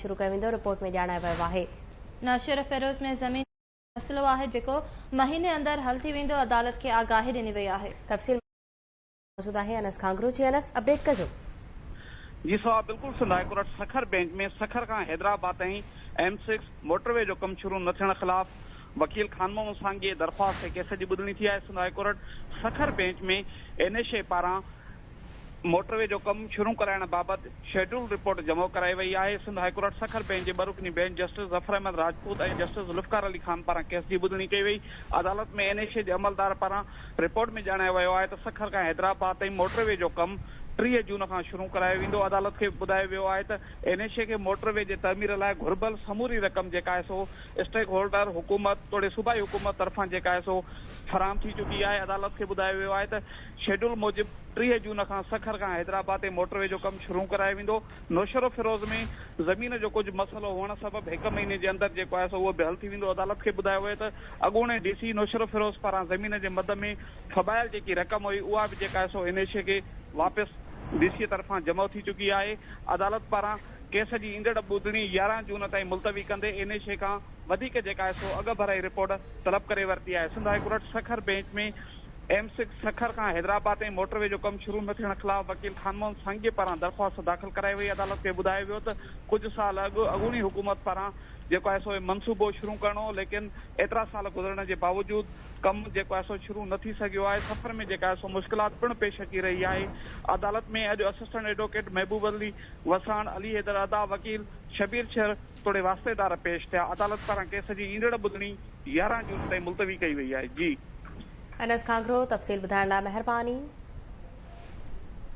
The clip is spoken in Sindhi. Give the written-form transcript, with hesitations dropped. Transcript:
شروع ڪيو ويندو، رپورٽ ۾ ڄاڻايو ويو آهي. نوشهروفيروز ۾ زمين جو مسئلو آهي جيڪو مهيني اندر حل ٿي ويندو، عدالت کي آگاهي ڏني وئي آهي. تفصيل موجود آهي انس گهانگهرو جي انس اپڊيٽ ڪجو. جي سوا بلڪل Sindh high court Sukkur bench ۾ Sukkur کان حيدرآباد تائين ايم سڪس موٽر وي جو ڪم شروع نه ٿيڻ خلاف وڪيل خان محمد سانگي جي درخواست تي ڪيس جي ٻڌڻي ٿي آهي Sindh high court Sukkur bench ۾ N H A پاران موٽر وي جو ڪم شروع ڪرائڻ بابت شيڊول رپورٽ جمع ڪرائي وئي آهي. Sindh high court Sukkur bench جي ٻه رڪني bench justice Zafar Ahmed Rajput ۽ justice Zulfiqar Ali Khan پاران ڪيس جي ٻڌڻي ڪئي وئي. عدالت ۾ اين ايڇ اي جي عملدار پاران رپورٽ ۾ ڄاڻايو ويو آهي ته سکر کان حيدرآباد تائين موٽر وي جو ڪم 30 جون کان شروع ڪرايو ويندو. عدالت کي ٻڌايو ويو آهي ته اين ايڇ اي کي موٽر وي جي تعمير لاء گهربل سموري رقم جيڪا آهي سو اسٽيڪ هولڊر حڪومت توڙي صوبائي حڪومت طرفان جيڪا آهي سو فراهم ٿي چڪي آهي. عدالت کي ٻڌايو ويو آهي ته شيڊول موجب 30 جون کان سکر کان حيدرآباد تائين موٽر وي جو ڪم شروع ڪرايو ويندو. نوشهروفيروز ۾ زمين جو ڪجهه مسئلو هئڻ سبب هڪ مهيني جي اندر جيڪو آهي سو اهو به حل ٿي ويندو. عدالت کي ٻڌايو ويو ته اڳوڻي ڊي سي نوشهروفيروز پاران زمين جي مد ۾ ڦٻايل جيڪي رقم هئي اها به جيڪا آهي سو اين ايڇ اي کي واپس ڊي سي طرفان جمع ٿي چڪي آهي. عدالت پاران ڪيس جي ايندڙ ٻڌڻي 11 جون تائين ملتوي ڪندي اين ايڇ اي کان وڌيڪ جيڪا آهي سو اڳڀرائي رپورٽ طلب ڪري ورتي آهي. Sindh high court Sukkur bench ۾ M six Sukkur کان حيدرآباد تائين موٽر وي جو ڪم شروع نه ٿيڻ خلاف وڪيل خان محمد سانگي پاران درخواست داخل ڪرائي وئي، عدالت کي ٻڌايو ويو ته ڪجهه سال اڳ اڳوڻي حڪومت پاران جيڪو آهي سو منصوبو شروع ڪرڻو هو ليڪن ايترا سال گذرڻ جي باوجود ڪم جيڪو آهي سو شروع نه ٿي سگهيو آهي، سفر ۾ جيڪا آهي سو مشڪلات پڻ پيش اچي رهي آهي، عدالت ۾ اڄ اسسٽنٽ ايڊووڪيٽ محبوب علي وساڻ، علي حيدر ادا، وڪيل شبير شر توڙي واسطيدار پيش ٿيا، عدالت پاران ڪيس جي ايندڙ ٻڌڻي 11 جون تائين ملتوي ڪئي وئي آهي. جي. انس گهانگهرو تفصيل ٻڌائڻ لاء مهرباني.